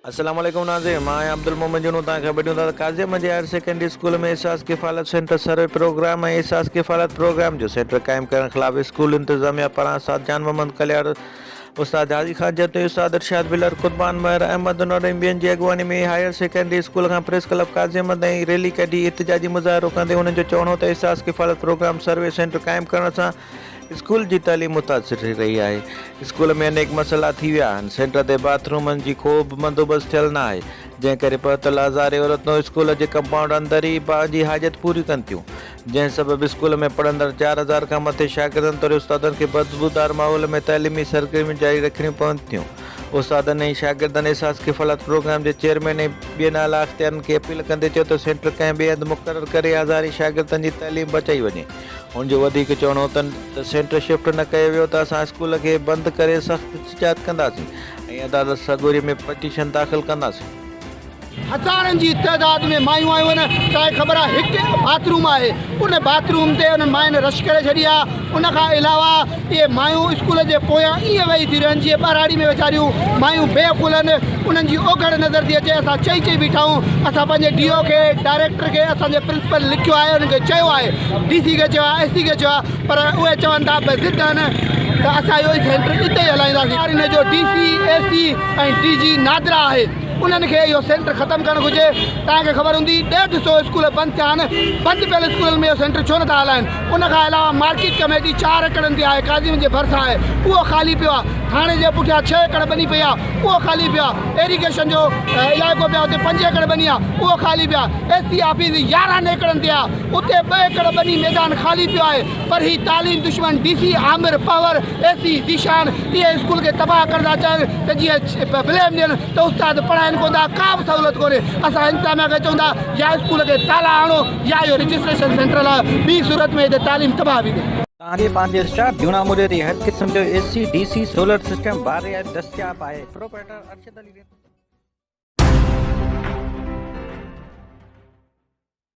السلام عليڪم ناظرين مان آهيان عبدالمومن جنون توهان کي خبر ڏيون ٿا ته قاضي احمد جي هائير سيڪنڊري اسڪول ۾ احساس ڪفالت سينٽر سروي پروگرام ۽ احساس ڪفالت پروگرام جو سينٽر قائم ڪرڻ خلاف اسڪول انتظاميا پاران استاد جان محمد ڪلياڙ استاد حاجي خان جتوئي استاد ارشاد ڀلر قربان مهر احمد انڙ ۽ ٻين جي اڳواڻي ۾ هائير سيڪنڊري اسڪول کان پريس ڪلب قاضي احمد تائين ريلي ڪڍي احتجاجي مظاهرو ڪندي انهن جو چوڻ هو ته احساس ڪفالت پروگرام سروي سينٽر قائم ڪرڻ سان اسڪول جي تعليم متاثر ٿي رهي آهي، اسڪول ۾ انيڪ مسئلا ٿي ويا آهن، سينٽر تي باٿ رومن جي ڪو به بندوبست ٿيل نه آهي، جنهن ڪري پهتل هزارين عورتون اسڪول جي ڪمپائونڊ اندر ئي پنهنجي حاجت پوري ڪن ٿيون، جنهن سبب اسڪول ۾ پڙهندڙ 4000 کان مٿي شاگردن توڙي استادن کي بدبودار ماحول ۾ تعليمي سرگرميون جاري رکڻيون پون ٿيون. استادن ۽ شاگردن احساس ڪفالت پروگرام جي چيئرمين ۽ ٻين اعليٰ اختيارين کي اپيل ڪندي چيو ته سينٽر ڪنهن ٻئي هنڌ مقرر ڪري هزارين شاگردن جي تعليم بچائي وڃي. هن جو وڌيڪ چوڻ هو ته سينٽر شفٽ نه ڪيو ويو ته اسان اسڪول کي بند ڪري سخت احتجاج ڪنداسين ۽ عدالت سڳوري ۾ پٽيشن داخل ڪنداسين. هزارن جي تعداد ۾ مايون آيون آهن توهان کي خبر آهي هڪ باٿ روم آهي ان باٿ روم تي انهن ماين رش ڪري ڇڏي آهي ان کان علاوه اهي مايون اسڪول جي پويان ائين ويهي ٿيون رهن جيئن ٻهراڙي ۾ ويچاريون مايون بي عقل آهن انهن جي اوگهڙ نظر ٿي اچي اسان چئي چئي بيٺا آهيون اسان پنهنجي ڊي او کي ڊائريڪٽر کي اسان جي پرنسپل لکيو آهي انهن کي چيو آهي ڊي سي کي چيو آهي ايس سي کي چيو آهي پر اهي چون ٿا ته ضد آهن ته اسان اهو ئي سينٽر اتي ئي هلائينداسين ان جو D C A C ۽ D G NADRA آهي انهن کي اهو سينٽر ختم ڪرڻ گهرجي توهان کي خبر هوندي ڏيڍ سو اسڪول بند ٿيا آهن بند پيل اسڪولن ۾ اهو سينٽر ڇو نٿا هلائن ان کان علاوه مارڪيٽ ڪميٽي چار ايڪڙن تي آهي قاضي جي ڀرسان آهي اهو خالي پيو آهي ٿاڻي جي پٺيان ڇهه ايڪڙ ٻني پئي آهي اهو خالي پيو آهي ايريگيشن جو علائقو پيو آهي اتي پنج ايڪڙ ٻني آهي اهو خالي پيو آهي ايس سي آفيس 11 ايڪڙن تي آهي اتي ٻه ايڪڙ ٻني ميدان خالي پيو آهي پر هي تعليم دشمن D C Amir Panhwar A C Zeeshan اهي اسڪول کي تباهه ڪرڻ ٿا چاهين ته جيئن بليم ڏين ته استاد پڙهائين ڪونه ٿا ڪا به سهولت ڪونهي اسان انتظاميا کي چئون ٿا يا اسڪول کي تالا هڻو يا اهو رجسٽريشن سينٽر هلايو ٻي صورت ۾ هتي تعليم تباهه ويندي. توهان جي پنهنجي اسٽاف جهونا موري تي هر قسم جو A C, D C, solar system باري دستياب آهي. پروپرائيٽر ارشد علي رند.